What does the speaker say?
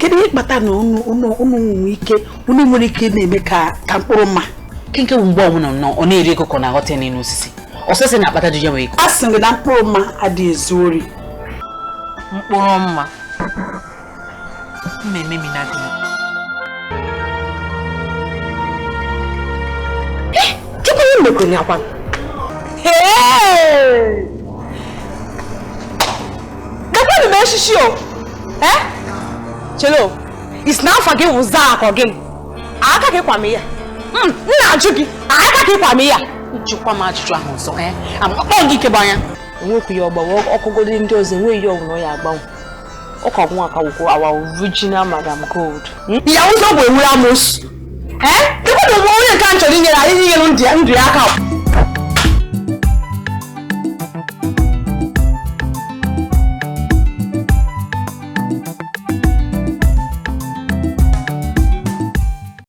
Kedu ihe kpata na unu unu unu nwere ike unu nwere ike na-eme ka mkpụrụ mma? Nke bụ mgbe ọbụla nọ ọ na-eri ego ka ọ na-aghọta ya n'elu osisi. Ọsịsị na-akpata jije nwere ego. A sị gị na mkpụrụ mma adịghị ezu ori. Mkpụrụ mma. Mma ememina gị. Chukwu ihe mekwenye akwa. Gekwenụ m eshishi o. Eh? Chelo, isi na afa gị wụza akọ gị. Aka gị kwa m ya. M na-ajụ gị, aka gị kwa m ya. Jụkwa m ajụjụ ahụ ọzọ. Akpọ gị ikebe anya. Enwekwu ya ọgbanwe ọkụgodi ndị ọzọ enweghị ihe ọbụla ọ ya agbanwe. Ọka nwa ka wụkwa our original Madam Gold. Ya ụzọ bụ enwere amoosu. Eh? Dịkwa na onye nke a chọrọ inyere anyị inyere ndụ ya aka.